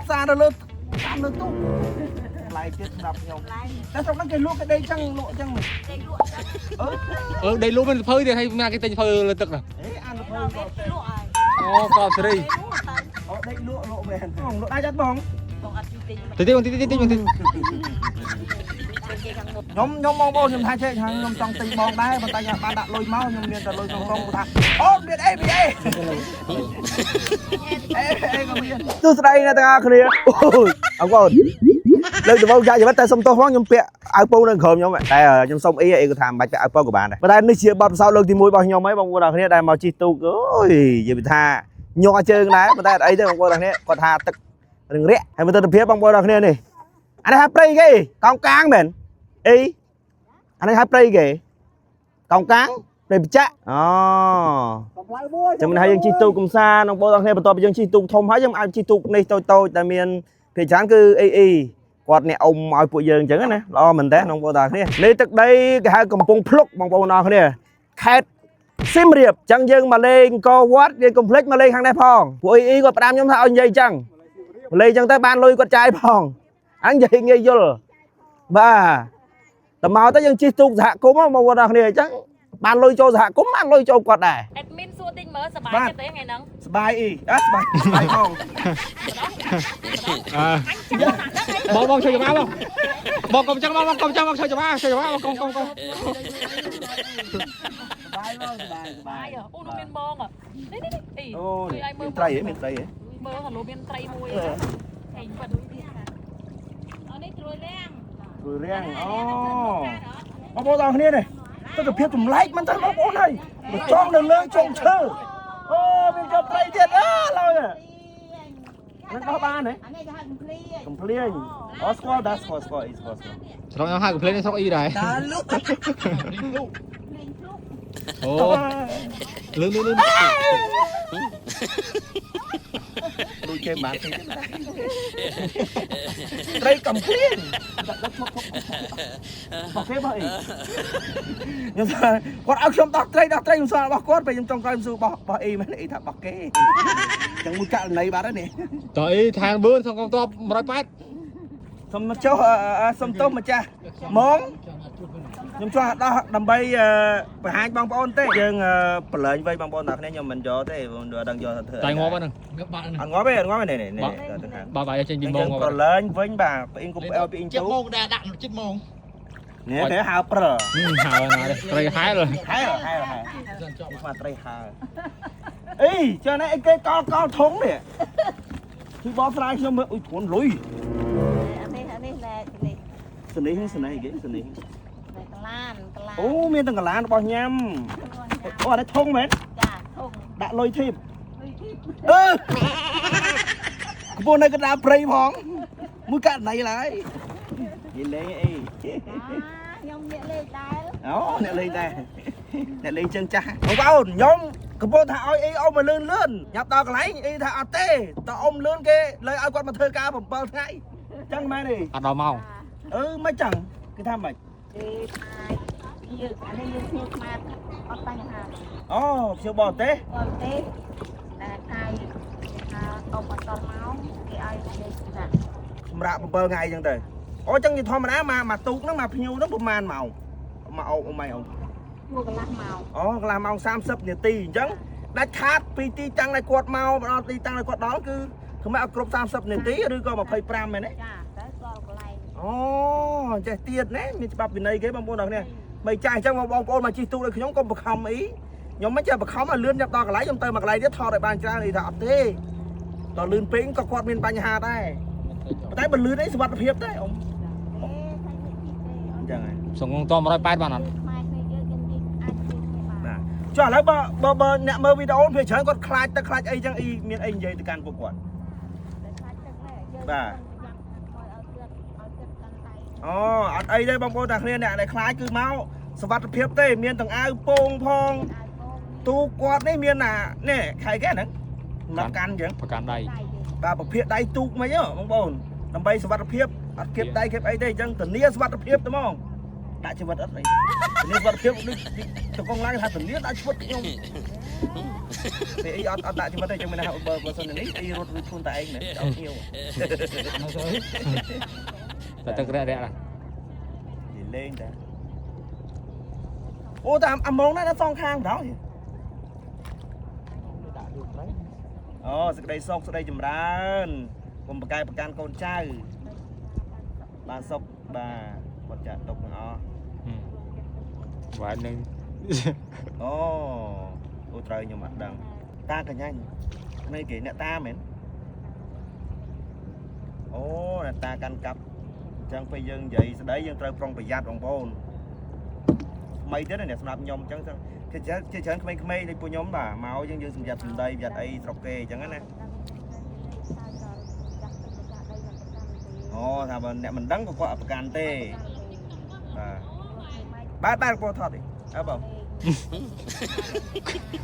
ផ្សារនៅលើតាមលើទូកប្លែកទៀតសម្រាប់ខ្ញុំតែស្រុកហ្នឹងគេលក់គេដេកចឹងលក់ចឹង ដេកលក់ចឹង អឺ អឺដេកលក់មានសភៅទៀតហើយមានគេទិញសភៅលើទឹកណា អេអានលភៅ ដល់គេលក់ហើយ អូកប់សេរី លក់តែ អូដេកលក់លក់មែនបងលក់អាចអត់បង បងអត់ជួយទិញមក តិចតិចតិចតិចតិច គេខាងមុខ ខ្ញុំបងប្អូនខ្ញុំថាចេះថាខ្ញុំចង់ទិញបងដែរប៉ុន្តែខ្ញុំបានដាក់លុយមកខ្ញុំមានតែលុយក្នុងក្រុងគាត់ថាអូមានអីមានអីអេអេក៏មានទោះស្ដីអ្នកទាំងអស់គ្នាអូយអរគុណលើកដំបូងចាក់ជីវិតតែសុំទោសផងខ្ញុំពាក់អាវពងនៅក្រោមខ្ញុំតែខ្ញុំសុំអីអីក៏ថាមិនបាច់ពាក់អាវពងក៏បានដែរប៉ុន្តែនេះជាបទពិសោធន៍លើកទី1របស់ខ្ញុំហើយបងប្អូនទាំងគ្នាដែលមកជិះទូកអូយនិយាយថាញ័រជើងដែរប៉ុន្តែអត់អីទេបងប្អូនទាំងគ្នាគាត់ថាទឹករឹងរាក់ហើយមើលទិដ្ឋភាពបងប្អូនទាំងគ្នានេះអានេះហៅព្រៃគេកោងកាងមែនអីអានេះហៅព្រៃគេកោងកាងព្រៃបច្ចៈអូ ចាំមិនថាយើងជិះទូកកំសាន្តបងប្អូនទាំងគ្នាបន្ទាប់ពីយើងជិះទូកធំហើយយើងអាចជិះទូកនេះតូចតូចតែមានភាគច្រើនគឺអីអីគាត់អ្នកអ៊ំឲ្យពួកយើងអញ្ចឹងណាល្អមែនតើបងប្អូនទាំងគ្នានេះទឹកដីគេហៅកំពង់ភ្លុកបងប្អូនទាំងគ្នាខេត្តសៀមរាបអញ្ចឹងយើងមកលេងអង្គរវត្តយើងកុំភ្លេចមកលេងខាងនេះផងពួកអីអីគាត់ផ្ដាំខ្ញុំថាឲ្យនិយាយអញ្ចឹងមកលេងអញ្ចឹងទៅបានលុយគាត់ចាយផងអញនិយាយងាយយល់បាទតមកទៅយើងជិះទូកសហគមន៍បងប្អូនទាំងគ្នាអញ្ចឹងបានលុយចូលសហគមន៍បានលុយចូលគាត់ដែរ admin សួរតិចមើលសប្បាយចិត្តទេថ្ងៃហ្នឹង សបាយអីអ่ะសបាយសបាយផង អើ អញចាំណាស់ហ្នឹងអី បងបងជួយច្បាបងបងកុំចឹងបងបងកុំចឹងបងជួយច្បាជួយច្បាបងកុំកុំកុំ សបាយបងសបាយសបា បាយ យអូនោះមានបងនេះនេះអី អូ ជួយឲ្យមើល មានត្រីហ៎មានត្រីហ៎ មើលហឡូមានត្រីមួយហេងពិតអនេះត្រួយរាំង ព្រួយរាំងអូបងប្អូនទាំងគ្នានេះទស្សនភាពចម្លែកមែនតើបងប្អូនហើយមកចង់នៅលើចុងឈើអូមានជាប់ត្រីទៀតអើឡើយហ្នឹងដោះបានហ៎ អានេះគេហៅកំភ្លី កំភ្លៀងអូស្គាល់ដែរស្គាល់ស្គាល់អីស្គាល់ស្គាល់ ស្រុកខ្ញុំហៅកំភ្លេងស្រុកអីដែរ តាលុក អូលឿនលឿនលឿន ដូចគេបានទេត្រីកំភ្លៀងបោះគេបោះអីខ្ញុំថាគាត់ឲ្យខ្ញុំដោះត្រីដោះត្រីខ្ញុំសល់របស់គាត់ពេលខ្ញុំចង់ក្រោយខ្ញុំសួរបោះបោះអីមែនអីថាបោះគេចឹងមួយករណីបាត់ហើយនេះ តើអីខាងបឿនសងកងតប180 សុំមកចុះសុំទោសម្ចាស់ម៉ងខ្ញុំចង់ដោះដើម្បីបង្ហាញបងប្អូនទេយើងប្រឡែងវៃបងប្អូនទាំងគ្នាខ្ញុំមិនយកទេបងដឹងយកធ្វើ តែងាប់ហ្នឹង អត់ងាប់ទេអត់ងាប់ទេនេះនេះទៅខាង បើបើចេញពី យើង ម៉ងងាប់ ប្រឡែងវិញបាទពីអ៊ីងកុំអែពីអ៊ីង ចិត្ត ទូ ម៉ោងដែរដាក់ចិត្តម៉ោង នេះគេហៅព្រិល ហៅណាត្រីហែល ហែលហែលហែលស្មាត្រីហែលអីចានេះអីគេកលកលធុងនេះជួយបកស្រាយខ្ញុំមើលអុយធ្ងន់លុយ អានេះអានេះណែនេះ សនេះសនេះគេសនេះ កឡានកឡាន អូមានទាំងកលានរបស់ញ៉ាំអូអានេះធុងមែន ចាធុង ដាក់លុយធីបអឺកំពុងនៅកណ្ដាលព្រៃផងមួយករណីឡើយនិយាយលេងអី ខ្ញុំអ្នកលេខដែរ អូអ្នកលេងដែរអ្នកលេងជើងចាស់បងប្អូនខ្ញុំកំពុងថាឲ្យអីអ៊ំមកលឿនលឿនញ៉ាប់ដល់កន្លែងអីថាអត់ទេតើអ៊ំលឿនគេលើឲ្យគាត់មកធ្វើការ7ថ្ងៃចឹងមែនទេ អត់ដល់ម៉ោង អឺមិនចឹងគេថាម៉េច គេថាយើងអានេះយើងគ្នាខ្មែរអត់បញ្ហា អូភ្ញៀវបរទេស បរទេសតែថាថាអ៊ំអត់ដល់មកគេឲ្យគេចាក់ សម្រាប់7ថ្ងៃចឹងទៅអូចឹងជាធម្មតាមកមកទូកហ្នឹងមកភ្ញៀវហ្នឹងប្រហែលម៉ោងមកអ៊ំអ៊ំអ៊ំ មួយកន្លះម៉ោង អូកន្លះម៉ោង30នាទីអញ្ចឹងដាច់ខាតពីទីតាំងដែលគាត់មកដល់ទីតាំងដែលគាត់ដល់គឺធ្វើម៉េចឲ្យគ្រប់30នាទីឬក៏25មែនទេ ចាទៅដល់កន្លែង អូចេះទៀតណាមានច្បាប់វិន័យគេបងប្អូនទាំងគ្នាមិនចាស់អញ្ចឹងបងប្អូនមកជិះទូកដូចខ្ញុំកុំបខំអីខ្ញុំមិនចេះបខំឲ្យលឿនចាប់ដល់កន្លែងខ្ញុំទៅមកកន្លែងទៀតថតឲ្យបានច្រើនអីថាអត់ទេដល់លឿនពេកក៏គាត់មានបញ្ហាដែរប៉ុន្តែបើលឿនអីសុវត្ថិភាពទេអ៊ំអញ្ចឹងហើយ សងកងតប180បានអត់ ខ្មែរគ្នាយើងយើងនេះអាចជិះគ្នាបាន បាទចុះឥឡូវបើបើបើអ្នកមើលវីដេអូភាគច្រើនគាត់ខ្លាចទឹកខ្លាចអីចឹងអីមានអីនិយាយទៅកាន់ពួកគាត់ តែខ្លាចទឹកដែរយើង បាទ ឲ្យទឹកឲ្យទឹកកាន់ដៃ អូអត់អីទេបងប្អូនទាំងគ្នាអ្នកដែលខ្លាចគឺមកសុវត្ថិភាពទេមានទាំងអាវពងផង ឲ្យបង ទូគាត់នេះមានអានេះខៃគេហ្នឹងមកកាន់អញ្ចឹង ប្រកាន់ដៃ ដៃទេ បាទប្រភេទដៃទូកមិនហ៎បងប្អូនដើម្បីសុវត្ថិភាពអត់គៀបដៃគៀបអីទេអញ្ចឹងធានាសុវត្ថិភាពទៅហ្មង ដាក់ជីវិតអត់អីធានាសុវត្ថិភាពដូចតកងឡើងថាធានាដាក់ជីវិតខ្ញុំពេលអីអត់អត់ដាក់ជីវិតទេចឹងមានថាបើបើសិននេះអីរត់រួចខ្លួនតែឯងមែនអត់ភ្ញៀវ តែទឹករ៉ាក់រ៉ាក់ណា និយាយលេងតែអូតែអាម៉ងណាដល់សងខាងបណ្ដោយអូសេចក្តីសុខសេចក្តីចម្រើនកុំប្រកែកប្រកាន់កូនចៅបានសុខបាទគាត់ចាក់ទុកទាំងអស់ វ៉ានឹង អូអូត្រូវខ្ញុំអត់ដឹងតាកញ្ញាញ់នេះគេអ្នកតាមែនអូអ្នកតាកាន់កាប់អញ្ចឹងពេលយើងនិយាយស្ដីយើងត្រូវប្រុងប្រយ័ត្នបងប្អូនថ្មីទៀតណាអ្នកសម្រាប់ខ្ញុំអញ្ចឹងគេច្រើនជាច្រើនក្មេងៗដូចពួកខ្ញុំបាទមកយើងយើងសម្យ័ត្នសម្ដីប្រយ័ត្នអីស្រុកគេអញ្ចឹងណាអូថាបើអ្នកមិនដឹងក៏គាត់អត់ប្រកាន់ទេបាទបាទបាទបងថតទេអើបង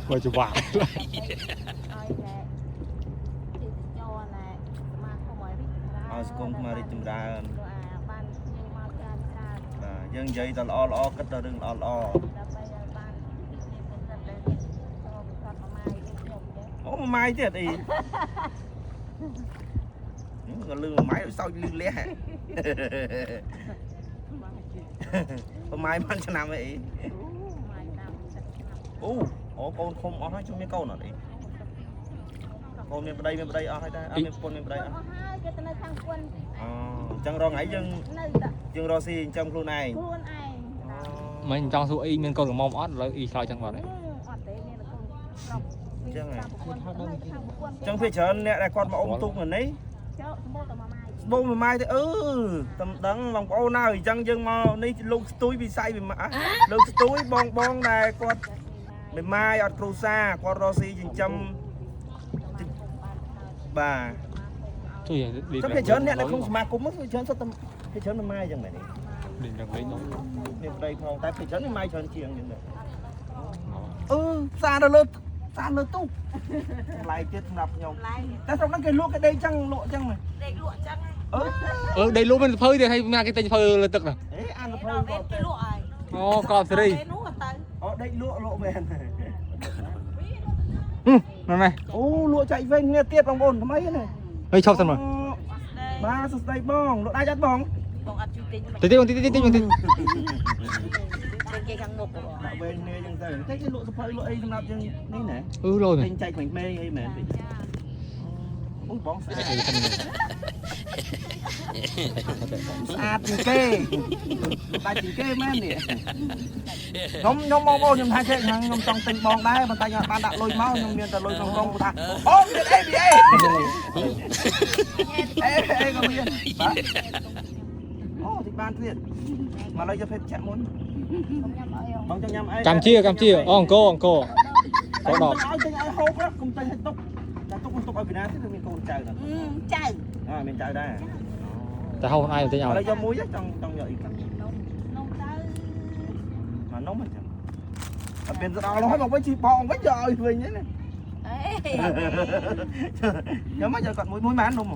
មកច្បាស់ ឲ្យតែទេសចរណែសមាគមឲ្យរីកចម្រើន ឲ្យសង្គមខ្មែររីកចម្រើន ព្រោះអាបានភ្ញៀវមកច្រើនច្រើន បាទយើងនិយាយតែល្អល្អគិតតែរឿងល្អល្អ ដើម្បីឲ្យបានមានកម្រិតដែលចូលប្រកបប្រមាយដូចខ្ញុំចឹង អូមួយម៉ាយទៀតអីក៏លឺមួយម៉ាយដូចសោចលឺលះប្រម៉ាយបានឆ្នាំអី អូម៉ាយតាមទឹកឆ្នាំ អូអូកូនធំអស់ហើយជុំមានកូនអត់អីកូនមានប្តីមានប្តីអស់ហើយដែរអត់មានប្រពន្ធមានប្តីអត់ អស់ហើយគេទៅនៅខាងគួន អូអញ្ចឹងរងថ្ងៃយើង នៅតែ យើងរកស៊ីចិញ្ចឹមខ្លួនឯង ខ្លួនឯង មិនចង់សួរអីមានកូនក្រមុំអត់ឥឡូវអ៊ីឆ្លើយចឹងបាត់ហើយ អត់ទេមានកូនប្រុស អញ្ចឹងហ៎ នៅខាងប្រពន្ធ អញ្ចឹងភាគច្រើនអ្នកដែលគាត់មកអុំទូកនៅនេះ ចូលសម្បូរតែមួយម៉ាយ ស្បូនមួយម៉ាយទៅអឺតំដឹងបងប្អូនហើយអញ្ចឹងយើងមកនេះលោកស្ទួយវិស័យវិមាលោកស្ទួយបងបងដែលគាត់មេម៉ាយអត់គ្រូសាគាត់រកស៊ីចិញ្ចឹមបាទ ជួយ ចឹងភាគច្រើនអ្នកនៅក្នុងសមាគមហ្នឹងភាគច្រើនសុទ្ធតែភាគច្រើនមេម៉ាយអញ្ចឹងមែនទេ លេងដល់លេងដល់ មានប្តីផងតែភាគច្រើនមេម៉ាយច្រើនជាងអញ្ចឹងដែរអឺផ្សារនៅលើផ្សារលើទូកថ្លៃទៀតសម្រាប់ខ្ញុំ ឡៃ តែស្រុកហ្នឹងគេលក់គេដេកអញ្ចឹងលក់អញ្ចឹងមែន ដេកលក់ចឹង អឺ អឺដេកលក់មានសភៅទៀតហើយណាគេទិញសភៅលើទឹកនោះ អេអានសភៅ ដល់វេ គាត់ នគេលក់ហើយ អូកប់សេរី នោះទៅ អូដេកលក់លក់មែន ណែណែ អូលក់ចែកវិញគ្នាទៀតបងប្អូនថ្មីណា ហើយឈប់សិនមក បាទសួស្តីបងលក់ដាច់អត់បង បងអត់ជួយទិញ តិចតិចតិចតិចតិច ទិញគេខាងមុខបង ដាក់វែងគ្នាចឹងទៅតែគេលក់សភៅលក់អីសម្រាប់យើងនេះណា អឺលយ ទិញចែកក្មេងៗអីមែនពេកអូបងស្អាតស្អាតជាងគេដាច់ជាងគេមែននេះខ្ញុំខ្ញុំបងប្អូនខ្ញុំថាចេះខ្ញុំចង់ទិញបងដែរប៉ុន្តែខ្ញុំអត់បានដាក់លុយមកខ្ញុំមានតែលុយក្នុងកងគាត់ថាអូមាន ABA អេអេក៏មានបាទអូតិចបានទៀតមកលើយកភេទចាក់មុន ខ្ញុំញ៉ាំអី បងចង់ញ៉ាំអី កម្ពុជាកម្ពុជាអូអង្គអង្គ ក កដ ដឲ្យទិញឲ្យហូបកុំទិញឲ្យទុកតែទុកទុកឲ្យពីណាទេគឺមានកូនចៅណា ចៅ អើមានចៅដែរ តែហូបខ្លួនឯងទិញឲ្យ ឥឡូវយកមួយចង់ចង់យកអីខ្លះ នំទៅ មកនំអញ្ចឹងអត់មានស្ដល់ហើយមកវិញជីបងវិញយកឲ្យវិញណា អេ យកមកយកគាត់មួយមួយម៉ាននំ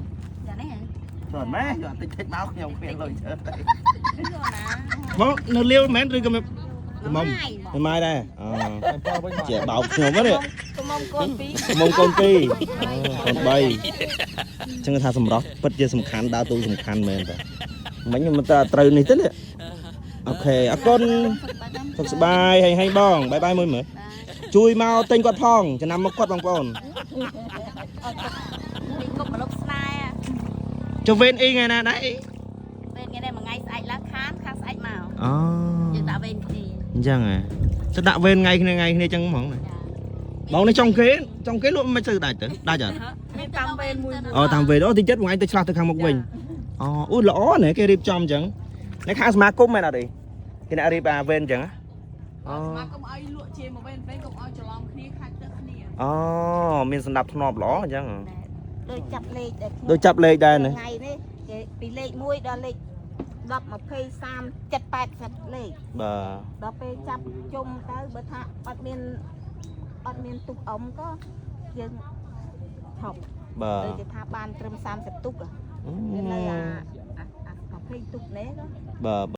ចានេះ ច្រើនម៉ែយកតិចតិចមកខ្ញុំគ្មានលុយច្រើនទេ យកណា បងនៅលាវមែនឬក៏មុំ ម៉ាយ ម៉ាយដែរអូជាបោកខ្ញុំហ្នឹង កុំកូនពីរ មុំកូន2កូន3អញ្ចឹងថាសម្រស់ពិតជាសំខាន់ដើរតួសំខាន់មែនតាមិញខ្ញុំមិនត្រូវនេះទេនេះអូខេអរគុណសុខសប្បាយហេងហេងបងបាយបាយមួយមើលជួយមកទិញគាត់ផងចំណាំមកគាត់បងប្អូន នេះគុំមលុបស្នេហ៍ ចុះវេនអ៊ីថ្ងៃណាដែរអ៊ី ពេលថ្ងៃនេះមួយថ្ងៃស្អែកឡើងខានខានស្អែកមក អូ យើងដាក់វេនគ្នា អញ្ចឹងហ៎ទៅដាក់វេនថ្ងៃគ្នាថ្ងៃគ្នាអញ្ចឹងហ្មងណាបងនេះចុងគេចុងគេលក់មិនទៅដាច់ទៅដាច់អត់ មានតាមវេនមួយ អូតាមវេនអូតិចចិត្តមួយថ្ងៃទៅឆ្លាស់ទៅខាងមុខវិញអូអូល្អណាស់គេរៀបចំអញ្ចឹងនៅខាងសមាគមមែនអត់អីគេអ្នករៀបអាវេនអញ្ចឹងអូ សមាគមឲ្យលក់ជាមួយវេនវេនកុំឲ្យច្រឡំគ្នាខាច់ទឹកគ្នា អូមានសម្ដាប់ធ្នាប់ល្អអញ្ចឹង ដូចចាប់លេខដែរ ដូចចាប់លេខដែរណា ថ្ងៃនេះគេពីលេខ1ដល់លេខ10 20 30 70 80លេខ បាទ ដល់ពេលចាប់ជុំទៅបើថាអត់មានអត់មានទុកអុំក៏យើងថប់ បាទ ដូចគេថាបានត្រឹម30ទុកវានៅអាអា20ទុកនេះក៏ បាទ។